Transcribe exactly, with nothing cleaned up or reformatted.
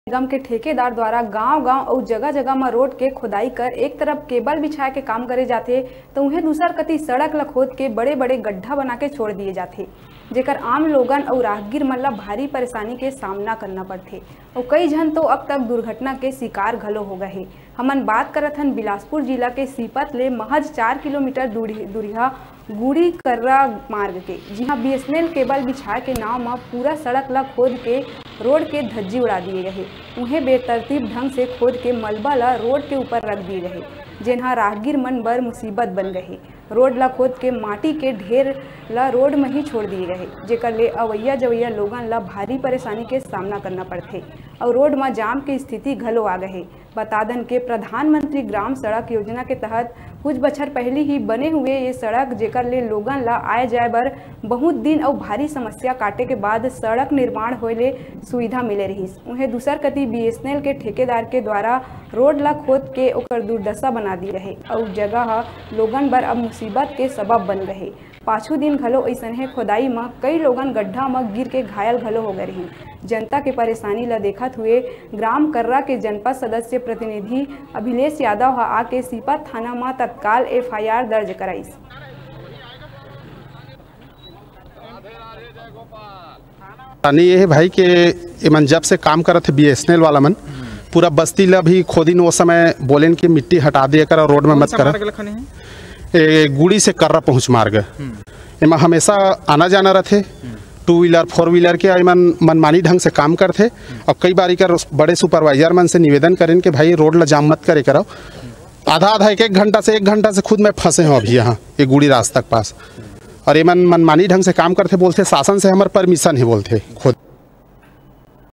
निगम के ठेकेदार द्वारा गांव-गांव अउ जगह-जगह म रोड के खोदाई कर एक तरफ केबल बिछाए के काम करे जाथे, त उहें दूसर कती सड़क ल खोद के बड़े-बड़े गड्ढा बना के छोड़ दिए जाथे, जेकर आम लोगन अउ राहगीर मन ल भारी परेशानी के सामना करना पड़थे। अउ कई झन तो अब तक दुर्घटना के शिकार घलो हो गए हे। हमन बात करत हन बिलासपुर जिला के सीपत ले महज चार किलोमीटर दूरी, दूरिहा गुड़ी कर्रा मार्ग के, जिहां बीएसएनएल केबल बिछाए के नांव म पूरा सड़क ल खोद के रोड के धज्जी उड़ा दिए गए हे। उहें बेतरतीब ढंग से खोद के मलबा ल रोड के ऊपर रख दिए गए हे, जेन ह राहगीर मन बर मुसीबत बन गए हे। रोड ल खोद के माटी के ढेर ल रोड म ही छोड़ दिए गए हे, जेकर ले अवैया जवैया लोगन ल भारी परेशानी के सामना करना पड़थे अउ रोड म जाम के स्थिति घलो आ गए हे। बता दन के प्रधानमंत्री ग्राम सड़क योजना के तहत कुछ बछर पहिली ही बने हुए ये सड़क, जेकर ले लोगन ल आए जाए बर बहुत दिन अउ भारी समस्या काटे के बाद सड़क निर्माण होए ले सुविधा मिले रहिस। उहें दूसर कती बीएसएनएल के ठेकेदार के द्वारा रोड ल खोद के ओकर दुर्दशा बना दी रहे अउ जगह ह लोगन बर अब मुसीबत के सबब बन गए हे। पाछू दिन घलो अइसनहे खोदाई म कई लोगन गड्ढा म गिर के घायल घलो हो गए रहिन। जनता के परेशानी ल देखत हुए ग्राम कर्रा के जनपद सदस्य प्रतिनिधि अभिलेश यादव ह आके सीपत थाना म तत्काल एफआईआर दर्ज कराइस। नहीं, ये है भाई के एमन जब से काम करत हे बीएसएनएल वाला मन, पूरा बस्ती ला भी खोदिन, वो समय बोलेन कि मिट्टी हटा दिया करा, रोड में मत करा। ए गुड़ी से कर्रा पहुँच मार्ग, एमा हमेशा आना जाना रथे, टू व्हीलर फोर व्हीलर के। एमन मनमानी ढंग से काम करथे और कई बार एकर बड़े सुपरवाइजर मन से निवेदन करेन कि भाई रोड ला जाम मत करे करो। आधा आधा एक एक घंटा से एक घंटा से खुद मैं फंसे हूँ अभी यहाँ ये गुड़ी रास्ता के पास। और एमन मनमानी ढंग से काम करथे, बोलथे शासन से हमर परमिशन हे बोलथे खुद।